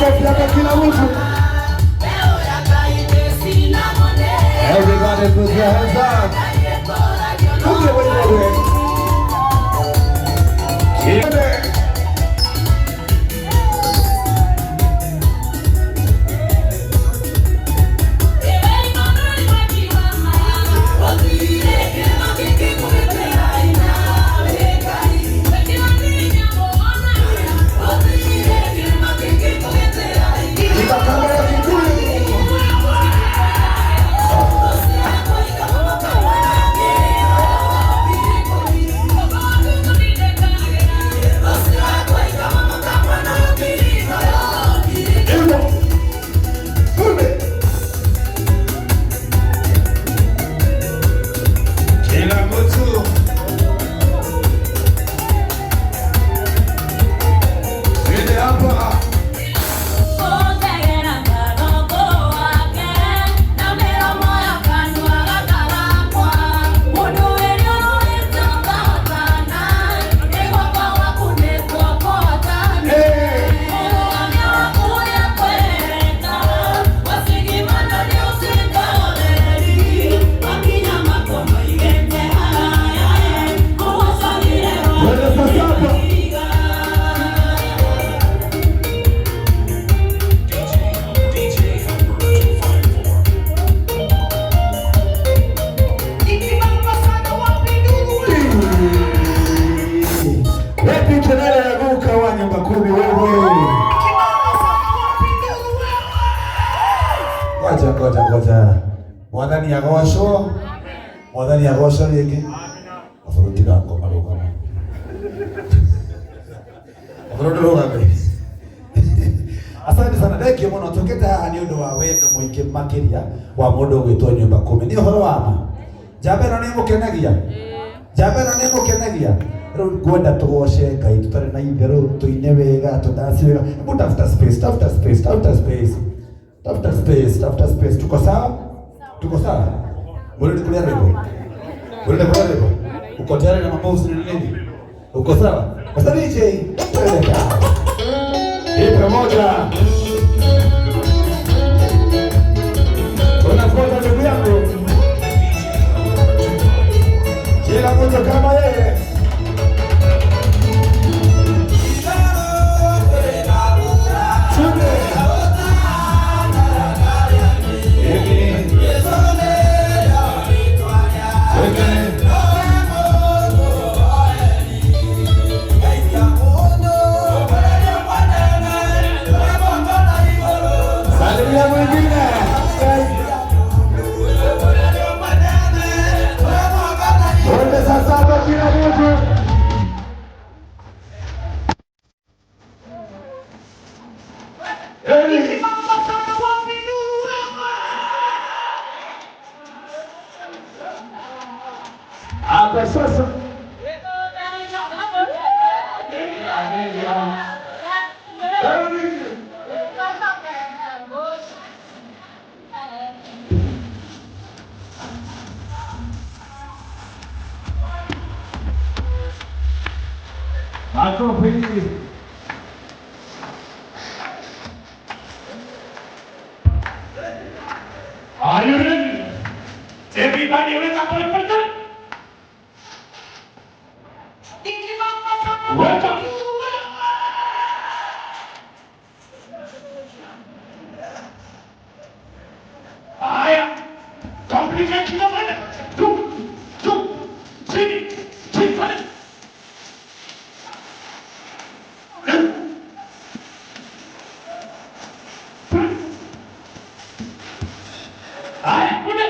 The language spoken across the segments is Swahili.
Makofi yako kila mtu. Everybody put your hands up. Kumbe wewe. Kiende. Ika kama ya Kikuyu. Hivyo. Kumbe. Kila mtu. Twende hapa. Eh. Twende sasa hapa. DJ Albert 254. Wapi kelele ya guka wa nyumba kumi wewe? Ngoja ngoja ngoja. Mwathani agocwo. Mwathani agocwo rĩngĩ. Mabũrũ tiga ngoma rũgama. Mabũrũ ndũrũgame. Asante sana, thank you mũno. Tũkĩte haha nĩ ũndũ wa wendo mũingĩ makĩria wa mũndũ ũgwĩtwo nyumba kumi. Nĩ ũhoro wa ma. Njamba ĩno nĩ ĩmũkenagia? Njamba ĩno nĩ ĩmũkenagia? Rĩu ngwenda tũgoce Ngai tũtarĩ na itherũ, tũine wega, tũdaci wega. Hebu tafuta space, tafuta space, tafuta space. Tafuta space, tafuta space. Tuko sawa? Tuko sawa? Murudi kulia rwimbo? Murudi kulia rwimbo? Uko tayari na mabovu na nini? Uko sawa? Sasa DJ, twende kazi. Ipe moja. Unafuata ndugu yangu. Kila mtu kama yeye. Twende. Hivi. Twende. Salimia mwingine. Twende sasa hapa kila mtu. Hey. Hapa sasa. Hey. Makofi. Are you ready? Everybody wake up, wake up. Wake up. Haya. Compliment number two, two, three, three, four. Haya, kule.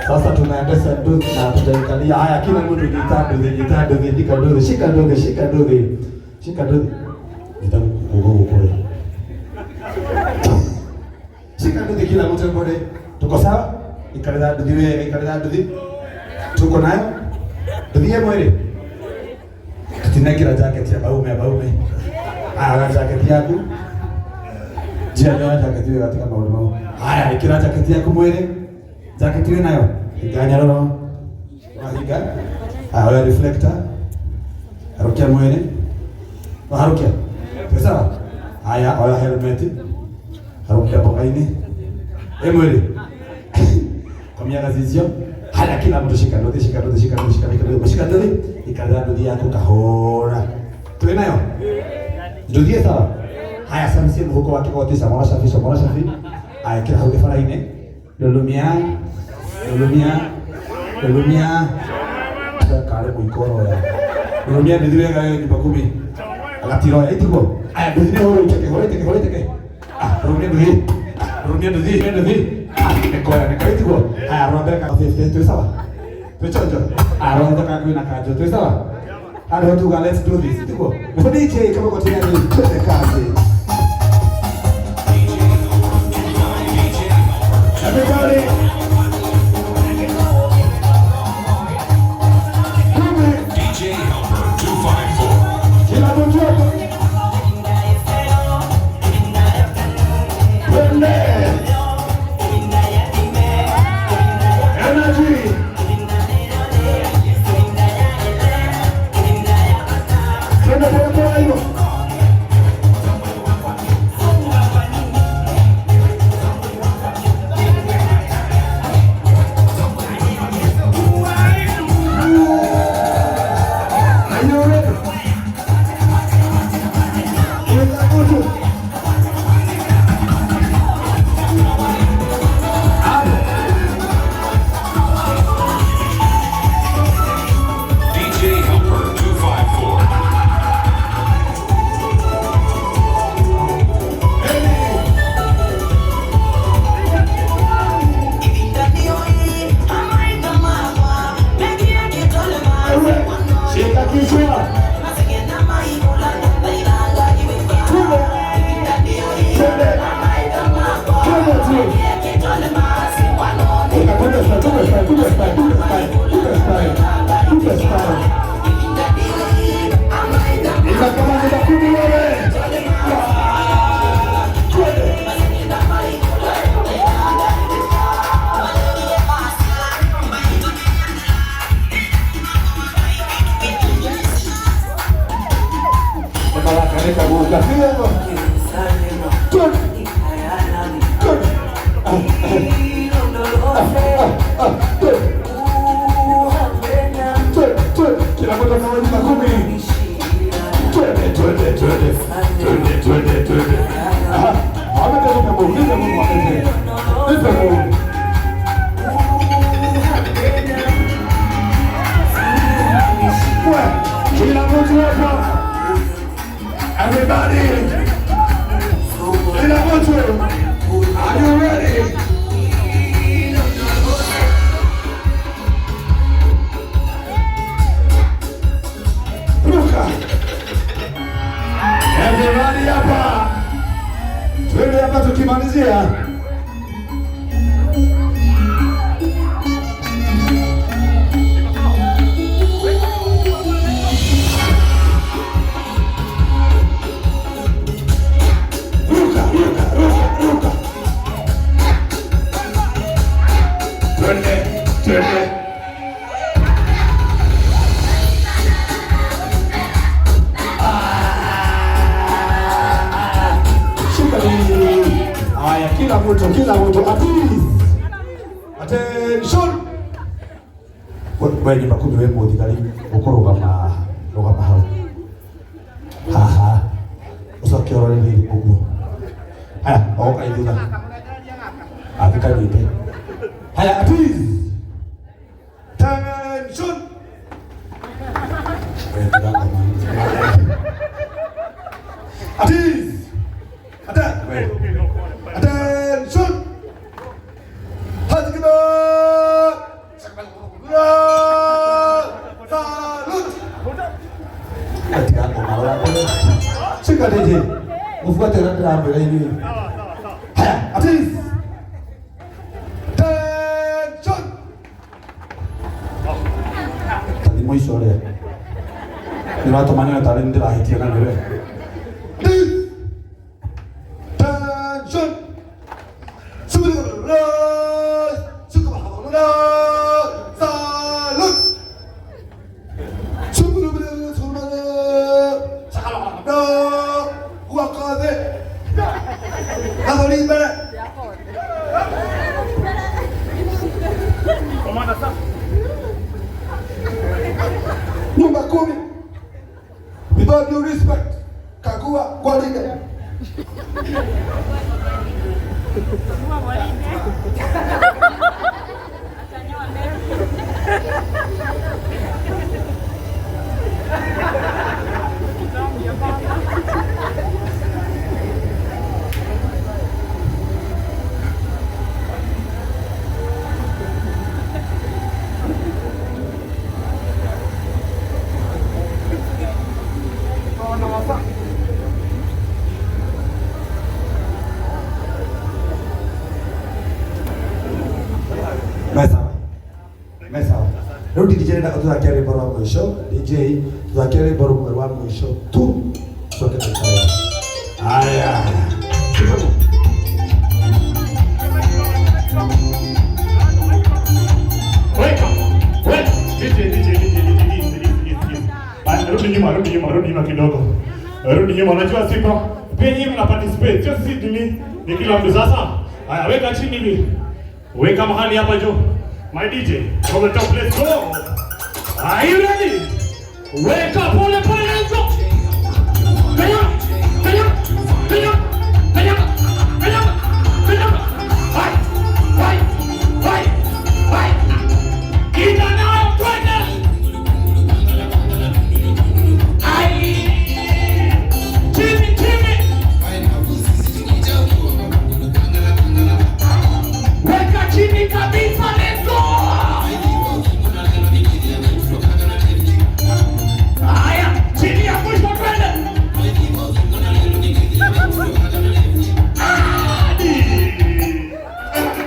Sasa tunaendesha nduthi na hatujaikalia. Haya, kila mtu jita nduthi, jita nduthi, jika nduthi, shika nduthi, shika nduthi, shika nduthi. Nitakugogo kule. Shika nduthi kila mtu mbone. Tuko sawa? Ikaleta nduthi wewe, ikaleta nduthi. Tuko nayo? Nduthi ye mwili. Tutinekira jacket ya baume ya baume. Aya, jacket yaku. Jia nyoya jacket hiyo katika maundu mau. Haya, ikira jacket yaku mwili. Jacket hiyo nayo. Hinga nyororo. Wahinga. Haya, oya reflector. Harukia mwili. Waharukia. Sawa? Haya, oya helmet. Harukia bokaini. Eh, mwili. Komia gazizio. Haya, kila mtu shika nduthi, shika nduthi, shika nduthi, shika nduthi, shika nduthi. Ikaleta nduthi yaku kahora. Tuwe nayo? Nduthi sawa? Haya, sasa mhuko wa kigoti samora shafi, samora shafi. Haya, kila hau gĩbara-inĩ. Lulumia, lulumia, lulumia. Kale mũikoro ya. Lulumia nduthi wega wewe nyumba kumi. Agatiroya itiguo. Haya, nduthi nĩ hũrwo iteke, hũrwo iteke, hũrwo iteke. Ah, lulumia nduthi. Lulumia nduthi, lulumia nduthi. Ah, nĩkoya, nĩkoya itiguo. Haya, rora mbere ka 50, twĩ sawa? Twĩ chonjo? Ah, rora thutha kwĩna kanjo, twĩ sawa? Haya, tuga let's do this. Itiguo. Mr. DJ kama uko tayari, twende kazi. Everybody. Kumi. DJ Helper 254. Kila mtu hapa. Twende. Energy. Twende pole pole hivyo. Are you ready? Kila mtu. Hapo. DJ Helper 254. Shika kichwa. Twende. Twende. Twende tu. Twende style, twende style, twende style, twende style, twende style, twende style. Ila kama nyumba kumi wewe. Twende. Baraka guka. Sio? Twende. Twende. Ah, ah, twende. Twende, twende. Kila mtu kama nyumba kumi. Twende, twende, twende. Twende, twende, twende. Aha. Amete nipe Mungu, nipe Mungu amete. Nipe Mungu. Mwe, kila mtu hapa. Everybody. Kila mtu. Are you ready? Ruka. Everybody hapa. Twende hapa tukimalizia. Ruka, ruka, ruka, ruka. Twende, twende. Shika hii. Haya, kila mtu, kila mtu, please. Attention. We nyumba kumi we muthigari ukurugama rugama hau haha ucoke ũrore ũguo. Haya, oka ithutha athikanyite. Haya, please. Attention. We thuganga. Please. Wait. Attention. Hazikina. Mufuate ũrĩa ndĩramwĩra inyuĩ. Haya, please. Attention. Tathi mũico ũrĩa. Nĩũratũma nyone tarĩ ndĩrahĩtia na nĩwe. Please. Attention. Salute. Wakathe. Gathori mbere. Komanda sasa. Nyumba kumi. With all due respect, kagua gwaride. Mesawa. Mesawa. Rĩu DJ ndĩrenda ũtũthakie rwĩmbo rwa mũico. DJ, tũthakie rwĩmbo rũmwe rwa mũico tu. Tucoke tũikare. Haya. Weka. Weka. DJ, DJ, DJ, DJ, easy, easy, easy, easy. Haya, rudi nyuma, rudi nyuma, rudi nyuma kidogo. Rudi nyuma, unajua sipo. Pia nyinyi mna participate. Sio sisi ni kila mtu sasa. Haya, weka chini hivi. Weka mahali hapa juu. My DJ, from the top, let's go. Are you ready? Weka pole pole, let's go. Kaya, kaya, kaya, kaya, kaya, kaya. Hai, hai, hai, hai. Kita nayo twende. Ai. Chini, chini. Weka chini kabisa, let's go. Haya, chini ya mwisho twende. Hadi.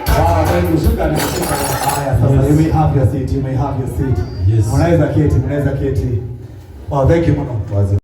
Wow, thank you. Shukran, shukran. Haya, sasa you may have your seat. You may have your seat. Yes. Mnaweza keti, mnaweza keti. Wow, thank you muno. Wazi.